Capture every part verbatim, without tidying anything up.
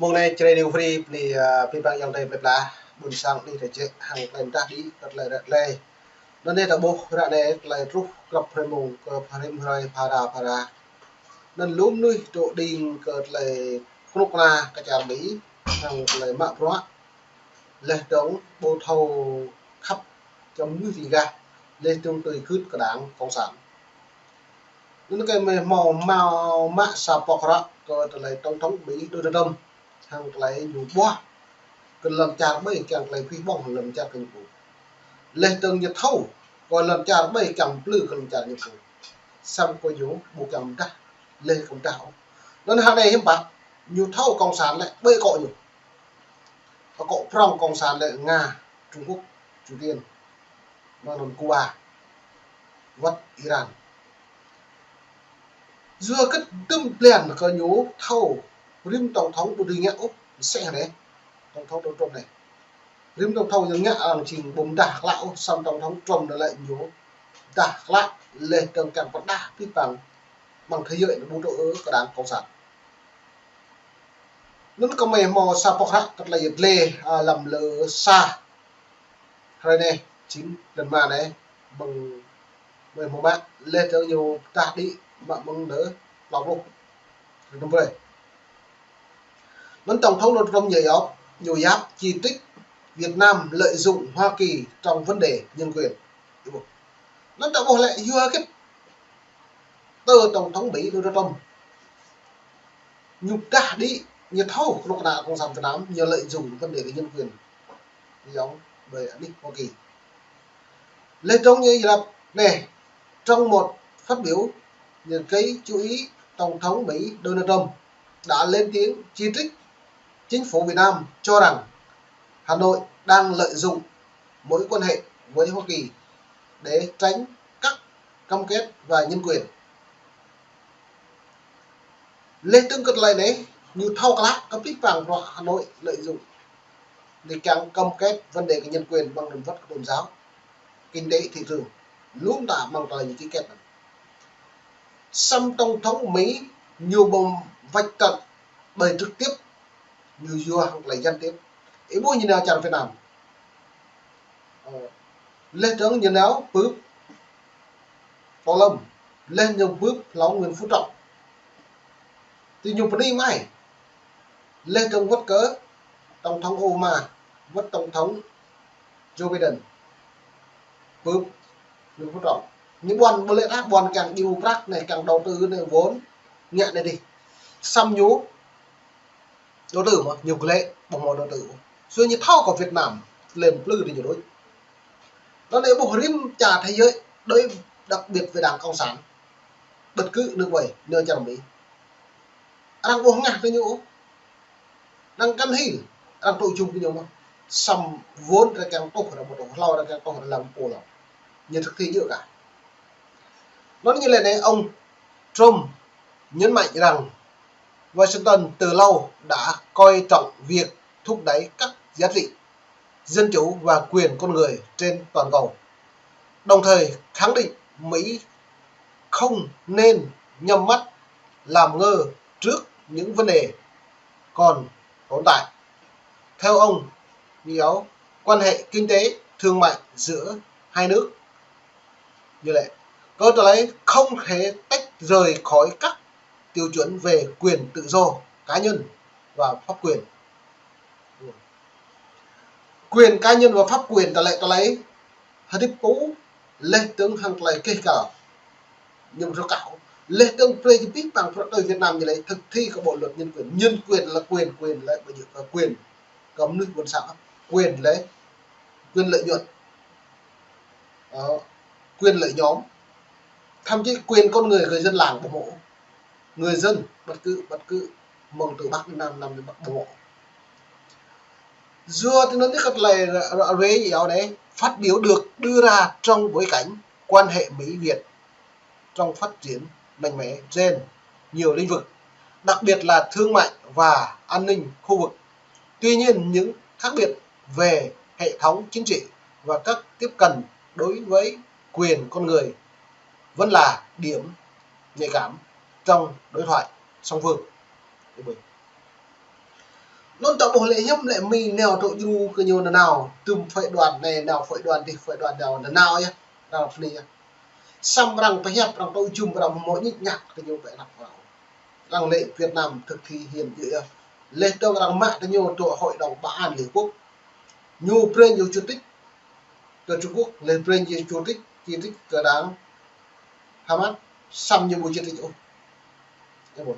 Mông anai Jrai New Free bơni, ơ, abih bang ayŏng adơi plơi pla, ƀuôn sang anih tơčĕ hăng tơlơi mơdah đĭ kơ tơlơi ră tơlơi. Anŭn anai ta ƀuh ră anai tơlơi truh grăp hrơi mông kơ hrơi mơ̆ng hrơi phara phara. Anŭn lu mơnuih dŏ đing kơ tơlơi kơnuk kơna kơ čar Mi hăng tơlơi mă bruă. Laih dơ̆ng ƀu thâo khăp kơ mơnuih ƀing gah, laih dơ̆ng tui gưt kơ đảng cộng sản. Anŭn kơ mơi hmâo, hmâo mă sa pŏk hră kơ tơlơi tổng thống Mi Donald Trump hăng tơlơi ñu ƀuah kơ lŏn čar ƀơi kiăng tơlơi pih ƀong lŏn čar kơ ñu pô. Laih dơ̆ng ñu thâo kơ lŏn čar ƀơi kiăng plư kơ lŏn čar ñu pô. Samơ̆ kơ ñu ƀu kiăng mơdah, laih kơ mơdah ôh. Anŭn hă anai hiư̆m pă, ñu thâo cộng sản lĕ ƀơi akŏ ñu. Akŏ prŏng cộng sản lĕ Nga, Trung Quốc, Triều Tiên, mơ̆ng anŭn Cuba, wơ̆t Iran. Yua kơ tơm blan kơ ñu thâo rĭm tổng thống ƀu dưi ngă ôh, mơsĕ anai, tổng thống Donald Trump anai. Rĭm tổng thống ñu ngă arăng jing ƀu mơdah klă ôh, samơ̆ tổng thống Trump anai lĕ ñu mơdah klă, laih dơ̆ng kiăng pơrơđah abih bang, bang thế giới anai ƀu dŏ ôh kơ đảng cộng sản. Anŭn kơ mơi hmâo sa pŏk hră kơ tơlơi yơh lĕ, ơ, lăm lơ sa hrơi anai, jing lăn ma anai, ƀơ̆ng mơi hmâo mă, laih dơ̆ng ñu mơdah đĭ mă mơ̆ng lơ klâo pluh. Rơnŭm brơi. Anŭn tổng thống Donald Trump ñu yap, ñu yap chỉ trích Việt Nam lợi dụng Hoa Kỳ trong vấn đề nhân quyền. Anŭn ta ƀuh lĕ yua kơ tơ tổng thống Mi Donald Trump ñu mơdah đĭ, ñu thâo kơnuk kơna cộng sản Việt Nam ñu lợi dụng vấn đề về nhân quyền. Ñu yap ƀơi anih Hoa Kỳ. Laih dơ̆ng ñu yap anai, trong một phát biểu, ñu gây chú ý, tổng thống Mi Donald Trump đã lên tiếng chỉ trích chính phủ Việt Nam cho rằng Hà Nội đang lợi dụng mối quan hệ với Hoa Kỳ để tránh các cam kết và nhân quyền. Laih dơ̆ng kơ tơlơi anai, ñu thâo klă kơ abih bang bruă Hà Nội lợi dụng để kiăng cam kết vấn đề kơ nhân quyền ƀăng anŭn wơ̆t kơ tôn giáo, kinh tế thị trường, lu mơta mơ̆ng tơlơi ñu ký kết anŭn. Samơ̆ tổng thống Mi ñu ƀu vạch trần ƀơi trực tiếp, ñu yua hăng tơlơi gián tiếp. Ih ƀuh ñu nao čar Việt Nam. Ơ, laih dơ̆ng ñu nao bưp Tô Lâm, laih ñu bưp hlâo Nguyễn Phú Trọng. Tui ñu bơni mơai. Laih dơ̆ng wơ̆t kơ tổng thống Obama, wơ̆t tổng thống Joe Biden. Bưp Nguyễn Phú Trọng. Ñu ƀuăn ƀu lĕ đah, ƀuăn kiăng djru prăk anai, kiăng đầu tư anai, vốn ngă anai dih. Samơ̆ ñu đầu tư mơ̆, ñu glĕ ƀu hmâo đầu tư. Sui ñu thâo kơ Việt Nam, lĕ plư đi ñu đôč. Anŭn anai ƀuh rĭm čar thế giới, đối đặc biệt với đảng cộng sản, bất cứ nước ƀơi, nao čar Mi. Arăng ƀu hơngah kơ ñu ôh. Arăng kăn hil, arăng tŭ jum kơ ñu mơ̆n. Samơ̆ vốn arăng kiăng tuh, arăng ƀu tuh, hlâo arăng kiăng tuh, arăng lăm pô hlâo. Ñu thực thi djơ̆ kah. Anŭn ñu lĕ anai, ông Trump nhấn mạnh rằng Washington từ lâu đã coi trọng việc thúc đẩy các giá trị dân chủ và quyền con người trên toàn cầu, đồng thời khẳng định Mỹ không nên nhắm mắt làm ngơ trước những vấn đề còn tồn tại. Theo ông, ñu yap quan hệ kinh tế, thương mại giữa hai nước, ñu lĕ, kơ tơlơi không thể tách rời khỏi các tiêu chuẩn về quyền tự do cá nhân và pháp quyền. Quyền cá nhân và pháp quyền tơlơi, tơlơi hơdip pô, laih dơ̆ng hăng tơlơi keh kal. Ñu ƀu thâo kah. Laih dơ̆ng brơi kơ abih bang bruă tui Việt Nam ñu lĕ thực thi kơ bộ luật nhân quyền. Nhân quyền là quyền, quyền lĕ ƀu djơ̆ kơ quyền kơ mơnuih ƀôn sang, quyền lĕ quyền lợi nhuận. Ờ, quyền lợi nhóm. Thậm chí quyền con người, người dân làng ƀu hmâo. Người dân bất cứ, bất cứ mơ̆ng từ Bắc đến Nam, Nam đến Bắc ƀu hmâo. Yua tui anŭn anai kơ tơlơi ră, ră ruai ñu yap anai, phát biểu được đưa ra trong bối cảnh quan hệ Mỹ Việt trong phát triển mạnh mẽ trên nhiều lĩnh vực, đặc biệt là thương mại và an ninh khu vực. Tuy nhiên, những khác biệt về hệ thống chính trị và cách tiếp cận đối với quyền con người vẫn là điểm nhạy cảm trong đối thoại song phương. Anŭn ta ƀuh lĕ hiam lĕ Mi nao tŏ djru kơ ñu nanao. Tŭm phái đoàn anai nao phái đoàn adih, phái đoàn nao nanao yơh. Arăng pơni yơh. Samơ̆ arăng pơhiăp, arăng tŏ jum, arăng hmâo ñik ñak kơ ñu ƀơi anăp arăng. Arăng lĕ Việt Nam thực thi hiến yơh. Laih dơ̆ng arăng mă kơ ñu tŏ Hội đồng Bảo an Liên Hợp Quốc. Ñu brơi ñu chủ tịch kơ Trung Quốc, laih brơi ñu chủ tịch, chủ tịch kơ đảng Hamas, samơ̆ ñu ƀu chủ tịch ôh.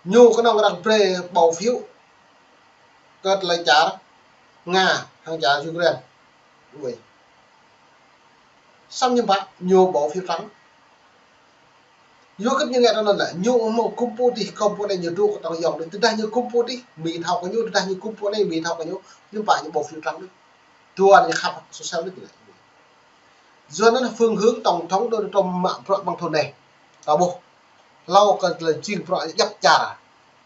Ñu kơnơ̆ng arăng brơi bỏ phiếu kơ tơlơi čar Nga hăng čar Ukraine. Ui. Samơ̆ ñu ƀă, ñu bỏ phiếu trắng. Yua kơ ñu ngă tui anŭn lĕ, ñu hmâo gum pô adih, gum pô anai ñu dŏ kơ tŏng yŏng đôč. Tơdah ñu gum pô adih, Mi thâo kơ ñu, tơdah ñu gum pô anai, Mi thâo kơ ñu, ñu ƀă ñu bỏ phiếu trắng đôč. Dua ñu khăp sosial đôč lĕ. Yua anŭn phương hướng tổng thống Donald Trump mă bruă ƀơ̆ng thŭn anai. Ta ƀuh. Hlâo kơ tơlơi jing bruă djăp čar.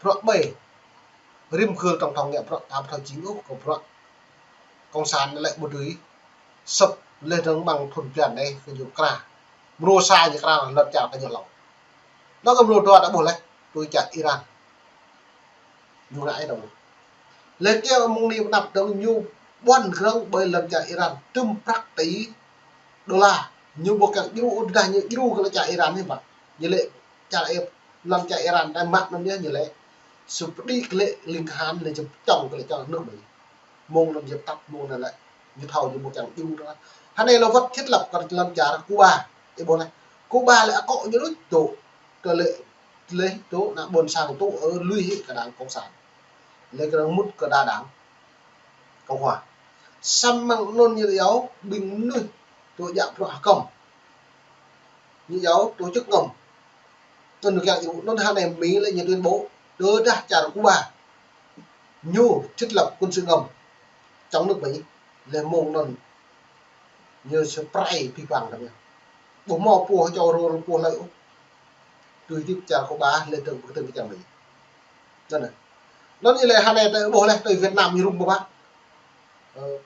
Bruă ƀai. Rĭm gơl tổng thống ngă bruă, ta ƀu thâo jing ôh kơ bruă. Cộng sản lĕ ƀu dưi. Sơ̆p laih dơ̆ng ƀơ̆ng thŭn blan anai kơ ñu kra. Mrô sa ñu kra lŏn čar kơ ñu hlâo. Anŭn kơ mrô dua ta ƀuh laih, tui čar Iran. Ñu ngă ai dơ̆ng. Laih kiăng mơ̆ng anai pơ anăp dơ̆ng ñu ƀuăn grơ̆ng ƀơi lŏn čar Iran tŭm prăk tỷ đô la. Ñu ƀu kiăng djru, tơdah ñu djru kơ lŏn čar Iran anai ƀă. Ñu lĕ čar Ir-, lŏn čar Iran anai mă anŭn yơh ñu lĕ. Sŭp đĭ kơ lĕ ling kahan lĕ čơp čŏng kơ lĕ čar nước Mỹ. Mơ̆ng anŭn yơh tăp mơ̆ng anŭn lĕ. Ñu thâo ñu ƀu kiăng djru ta. Hơnai lŏ wơ̆t thiết lập kơ lŏn čar Cuba. Ih ƀuh anai. Cuba lĕ akŏ ñu đôč tŏ. Kơ lĕ, lĕ tŏ ană ƀôn sang tŏ ơ lui hĭ kơ đảng Cộng sản. Lĕ kơ mŭt kơ đa đảng Cộng hòa. Samơ̆ mơ̆ng anŭn ñu yua ƀing mơnuih tŏ djă bruă hơkŏm. Ñu yua tổ chức ngầm. Anŭn kiăng yua, anŭn hơnai Mi lĕ ñu tuyên bố, tơdah čar Cuba ñu thiết lập quân sự ngầm chống nước Mỹ, lĕ mơ̆ng anŭn ñu sẽ prai pih pang đăm yơh. Ƀu hmâo pô hơčâo rô rô pô hlơi ôh. Tui hơdip čar Cuba lĕ dơ̆ng pơkơdơ̆ng kơ čar Mi. Anŭn anai. Anŭn yơh lĕ hơnai ta ƀuh laih tui Việt Nam ñu rŭng pơpă. Ơ,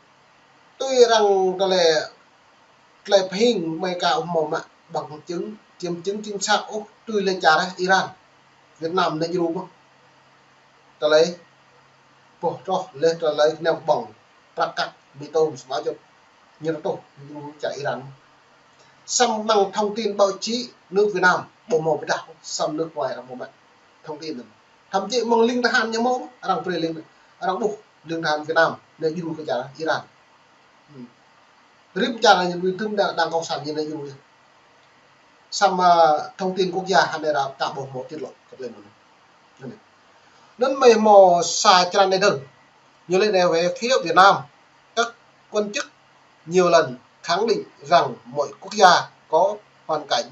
tui arăng tơlơi tơlơi pơhing Amerika ƀu hmâo mă bằng chứng, kiểm chứng chính xác ôh, tui lĕ čar Iran. Việt Nam anai djru mơ̆n. Tơlơi boh troh laih tơlơi kơnăm ƀơ̆ng, prăk kăk, bê tông, samơ̆ čŏp ñu rơtuh, ñu djru čar Iran. Samơ̆ mơ̆ng thông tin báo chí nước Việt Nam ƀu hmâo pơdah, samơ̆ nước ngoài arăng hmâo mă thông tin anŭn. Thậm chí mơ̆ng ling tơhan ñu hmâo, arăng brơi ling, arăng ƀuh ling tơhan Việt Nam anai djru kơ čar Iran. Hmm. Rĭm čar anai ñu lui tŭm đảng, đảng cộng sản ñu anai djru yơh. Samơ̆ thông tin quốc gia hơnai arăng ta ƀu hmâo tiết lộ kơ tơlơi anŭn. Anŭn mơ̆ hmâo sa črăn anai dơ̆ng. Ñu lĕ anai, về phía Việt Nam, các quan chức nhiều lần khẳng định rằng mỗi quốc gia có hoàn cảnh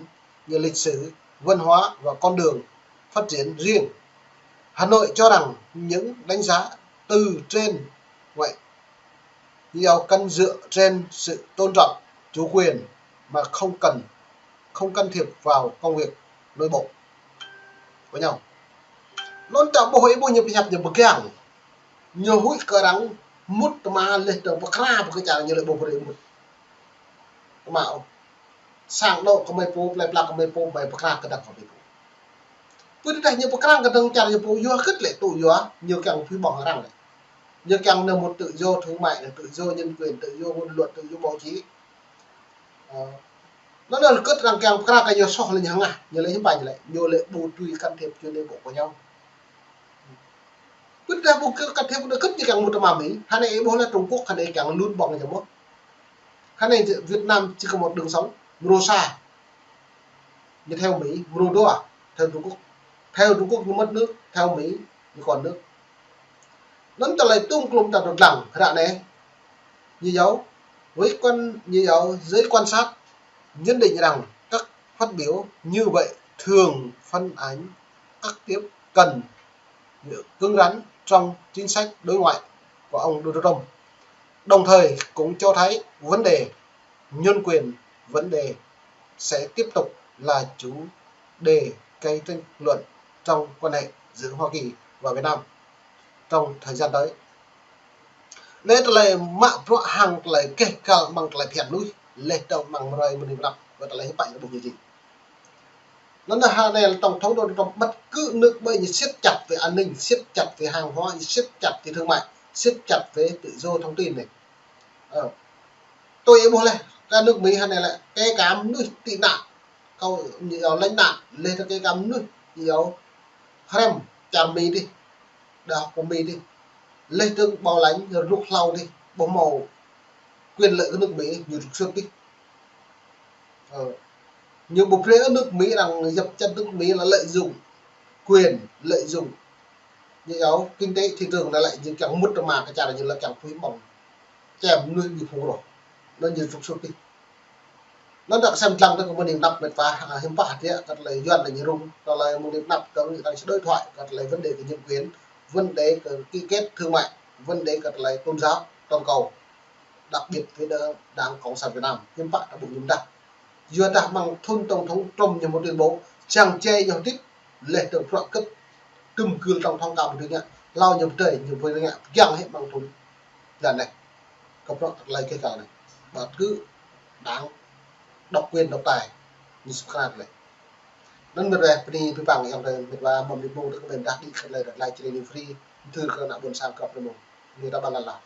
như lịch sử, văn hóa và con đường phát triển riêng. Hà Nội cho rằng những đánh giá từ trên ngoại giao cần dựa trên sự tôn trọng chủ quyền mà không cần, không can thiệp vào công việc nội bộ của nhau. Anŭn ta ƀuh ih ƀuh ñu pơhiăp ñu pơgang. Ñu huĭ kơ arăng mŭt tơma laih dơ̆ng pơkra pơkơčar ñu lĕ ƀu brơi mŭt. Tơma ôh. Sang anŏ kơ mơi pô, plei pla kơ mơi pô, mơi pơkra kơdăp kơ mơi pô. Pơ tơdah ñu pơkra kơdơ̆ng čar ñu pô yua hơget lĕ tŭ yua, ñu kiăng pơƀơ̆ng arăng lĕ. Ñu kiăng nao mŭt tự do thương mại, tự do nhân quyền, tự do ngôn luận, tự do báo chí. Ơ, anŭn anŭn hơget arăng kiăng pơkra kơ ñu soh lĕ ñu hơngah, ñu lĕ hiư̆m pă ñu lĕ, ñu lĕ ƀu tui can thiệp chuyện nội bộ của nhau. Pơ tơdah ƀu can thiệp, hơget ñu kiăng mŭt tơma Mi, hơnai ih ƀuh lĕ Trung Quốc, hơnai kiăng lun ƀơ̆ng ñu mơ̆n. Hơnai Việt Nam chỉ có một đường sống, mrô sa, ñu theo Mỹ, mrô dua, theo Trung Quốc. Theo Trung Quốc ñu mất nước, theo Mỹ, ñu còn nước. Anŭn tơlơi tŭm klum ta tŭ lăng, ră anai, Như dấu, với quan, như dấu, giới quan sát nhận định rằng các phát biểu như vậy thường phản ánh cách tiếp cận cứng rắn trong chính sách đối ngoại của ông Donald Trump. Đồng thời cũng cho thấy vấn đề nhân quyền, vấn đề sẽ tiếp tục là chủ đề gây tranh luận trong quan hệ giữa Hoa Kỳ và Việt Nam trong thời gian tới. Anai tơlơi mă bruă hăng tơlơi keh kal amăng tơlơi phiăn mơnuih, laih dơ̆ng amăng hrơi mơnuih mơnăp, wơ̆t tơlơi hiư̆m pă ñu ƀuh ñu jing. Anŭn anai tổng thống Donald Trump bất cứ nước Mỹ ñu siết chặt về an ninh, siết chặt về hàng hóa, ñu siết chặt về thương mại, siết chặt về tự do thông tin anai. Ơ. Tui ih ƀuh laih, kơ nước Mỹ anai lĕ, kơ kơ mơnuih tị nạn, kơ ñu iâu lánh nạn, laih kơ kơ mơnuih ñu iâu hrăm čar Mi dih, đah kơ Mi dih. Laih dơ̆ng bảo lãnh rơnŭk hlâo dih, ƀu hmâo quyền lợi kơ nước Mỹ, ñu trục xuất dih. Ơ. Ñu ƀu brơi kơ nước Mỹ arăng djăp čar nước Mỹ lĕ lợi dụng quyền, lợi dụng. Ñu iâu kinh tế thị trường anai lĕ ñu kiăng mŭt rơma kơ čar ñu lĕ kiăng pui ƀơ̆ng. Čem mơnuih ƀu phung roh. Anŭn ñu trục xuất dih. Anŭn đah kơ sem lăng tơ kơ mơ̆ng anai mơnăp mĕt wa, a, hiư̆m pă hơdră kơ tơlơi Yuan lĕ ñu rŭng, tơlơi mơ̆ng anai mơnăp tơ ñu đang đối thoại kơ tơlơi vấn đề kơ nhân quyền, vấn đề kơ ký kết thương mại, vấn đề kơ tơlơi tôn giáo toàn cầu, đặc biệt với đảng, Đảng Cộng sản Việt Nam, hiư̆m pă ta ƀuh ñu mơ̆n đah. Yua dah mơ̆ng thŭn tổng thống Trump ñu hmâo tuyên bố, čang čê ñu hơdip, laih dơ̆ng bruă kơ tơm kưl tổng thống Campuchia, hlâo ñu pơdơi, ñu pơdơi, kiăng hĭ mơ̆ng thŭn. Lăn anai. Kơ bruă tơlơi kơ kơ anai. Bất cứ đảng độc quyền độc tài. Ñu sŭk kơ anai. Anŭn mĕt wa, bơni abih bang ayŏng adơi mĕt wa, mơ̆ng anai ƀuh tơ kơ ƀing đah đĭ kơ tơlơi đah lai črê ni free, thâo kơ ană ƀôn sang krăp rơmông. Anai ta ƀuh lăn la.